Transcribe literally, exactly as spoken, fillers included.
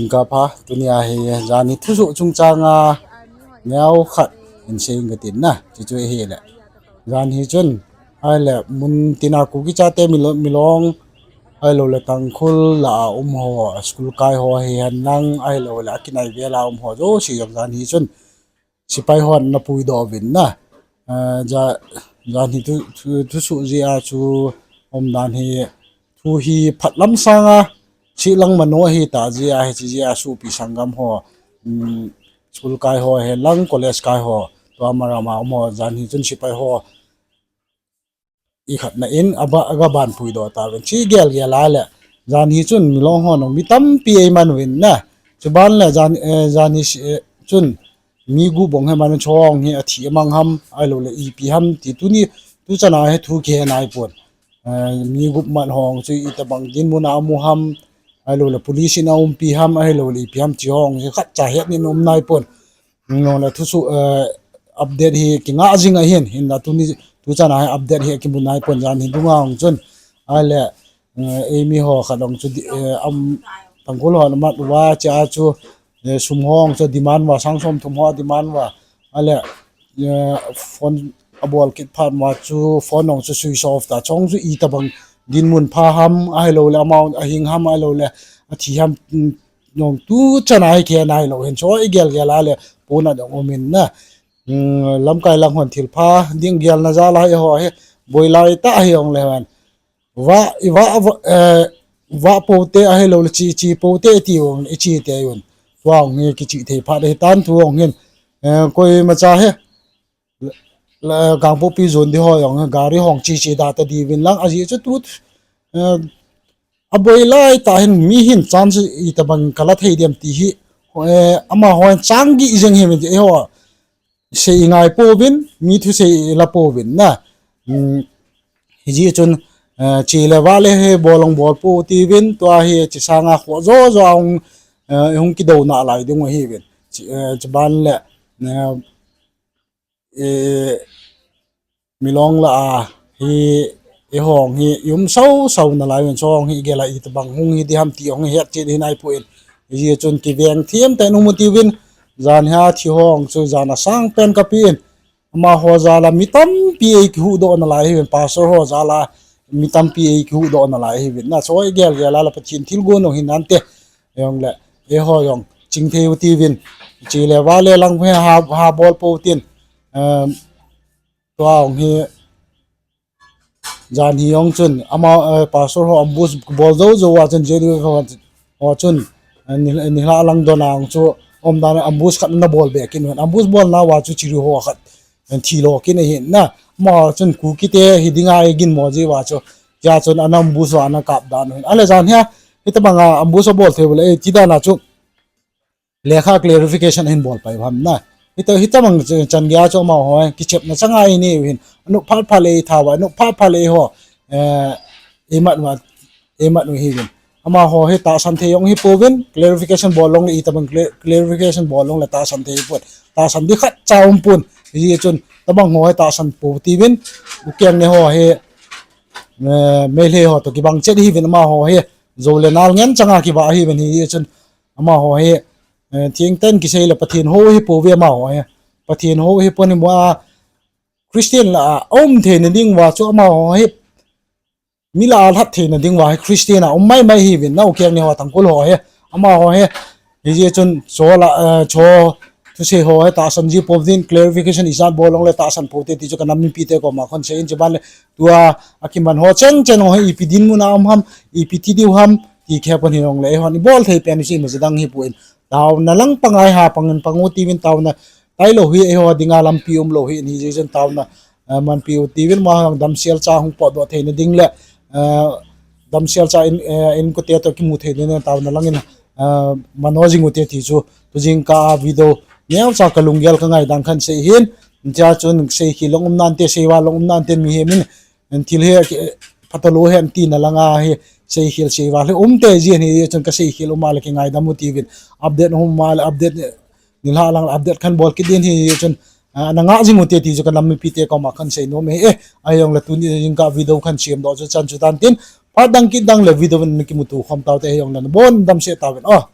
Jingkah pha, tunia hi janhi thusoh chungchanga neokhat hin seiyin katin na, chuchu ahile, janhi chun, ahile mun tina Kuki chate Milo-, Milong, ahiloule Tangkhul lah a umho, school kaiho hihen lang, ahiloule akinai vela umho jouse jong janhi chun sepai hon ana puidoh uvin na. Janhi thu, thu, thusoh jeh a chu umdan hi, thu hi phatlam sanga, sihlang mano ahitah jeh a, hiche jeh a sopi sanggam ho, school kaiho hihen lang college kaiho, tua marama umho janhi chun sepai ho ikhatna in aga ban puidoh tauvin. Che gelgel a le, janhi chun Milong ho jong mi tampi eiman uvin na. Chuban le jan, janhi chun mi gup bang hi man chong hi athi amang ham, ahiloule ipi ham ti tuni, tuchana hi thu kihe naipon. Mi gup man ho chu itobang dinmun a amu ham, ahiloule police in aumpi ham, ahiloule ipi ham ti ho hi khatcha hetnin um naipon. Nungle thusoh, update hi kingah jing ahin, hinla tuni, tuchana hi update hi akimu naipon janhi dunga jong chun. Ahile, eimi ho khat jong chu, Tangkhul ho mat uva chea chu, sum ho jong chu demand uva, sang somthum ho demand uva. Ahile, phone abol kit phat uva chu phone jong chu switch off ta, chong chu itobang dinmun pha ham, ahiloule amau ahing ham, ahiloule athi ham, jong tuchana hi kihe nailou hin, chu igelgel a le pona jong umin na. Lamkai lang hon thilpha ding gelna jal a eiho hi boi laitah hijongle hen, vah, vah, vah poute ahiloule che, che poute iti jong iche tei un. Tua jong hi kichih thei phat ahitan, tu jong hin, koimacha hi Kangpokpi jon di ho jong gari hung che che da ta diuvin lang, ajeh chu tu, aboi laitah hin mi hin chance itobang kala thei dem ti hi, amaho hin chang gih jeng hiuvin ti eiho sei ingai pouvin, mi thusei ila pouvin na. Hijeh chun, che le vah le hi bol jong bol pou tiuvin, tua hi che sanga khoh jo jo a hung, hung kidouna lai ding u ahiuvin. Chuban le, Milong lah a hi, eiho hi i um sau sau nalai uvin, chu hung hi igel a itobang hung hi di ham ti hung hi hetchet hi naipon. Hijeh chun kiveng them tah in um u tiuvin, janhi a thi ho jong chu jan asang pen kapen. Amaho jal a mi tampi eikihuhdoh nalai hiuvin, pastor ho jal a mi tampi eikihuhdoh nalai hiuvin. Na chu igelgel a le Pathen thilgon jong hinante. Hijongle eiho jong chingthei u tiuvin, che le vah le lang hi ha, ha bol pou tin. Tua jong hi, janhi jong chun ama, pastor ho ambush bol jou jou a chun J D F ho chun, nilhah lang dona jong chu umdan ambush khat ana bol be kit un, ambush bolna uva chu Chiru ho khat thilo kit ahin na. Ama chun Kukite hi dinga eiginmo jeh uva chu, tia chun ana ambush uva ana kap dan u hin. Ahile janhi a hitobanga ambush abol thei u le iti dan a chu lekha clarification ahin bol pai u ham na. Hita, hitobang chan gei a chu amaho kichepna changa inei u hin, anop phat phat le itha uva, anop phat phat le eiho, eimat uva, eimat u hiuvin. Amaho hi tahsan thei jong hipouvin, clarification bol jongle itobang clarification bol jongle tahsan thei hipon. Tahsan di khatcha umpon. Hijeh chun tobang ho hi tahsan pou tiuvin, Ukeng ne ho hi, Meitei ho toh kibang chet hiuvin, amaho hi jou le nal ngen changa kivah ahiuvin, hijeh chun amaho hi, thengtah in kisei le Pathen hou hipouve amaho hi. Pathen hou hipon, hima Christian lah a aum theina ding uva chu amaho hi, mi lah a lhat theina ding uva hi Christian a um maimai hiuvin, na Ukeng ne ho Tangkhul ho hi. Amaho hi, hijeh chun cho la, cho thusei ho hi tahsan ji pou tin, clarification ijat bol jongle tahsan poute ti chu kanam mipite koma kahin sei in, chuban le tua akiman ho chengcheng ho hi ipi dinmun a um ham, ipi thi diu ham ti khe pon hijongle eihon ibol thei pen u chu imacha dang hipon, taona lang pang a iha pang in pang u tiuvin, taona tailou hi eiho dinga lampi umlou hi in, hijeh chun taona manpi u tiuvin, ama damsel cha hung potdoh theina ding le damsel cha in, inkote toh kimu theina ding taona langin mano jing ute ti chu tu jingkah a video neocha kalunggel kangaidan kahin sei hin. Hichea chun seikhel long umnante, seival long umnante, mihem in thil hi phatah lou hen tina langa hi seikhel seival hi umte jin, hijeh chun kaseikhel um a le kingaidam u tiuvin, update um a le update, nilhah lang le update kahin bol kit din, hijeh chun ana ngah jing ute ti chu kanam mipite koma kahin seinom e. Ahijongle tuni jingkah video kahin semdoh chu chan chu tan tin, phat dang kit dang le video in nakimuto khom taute, ahijongle nabon damsel tauvin o.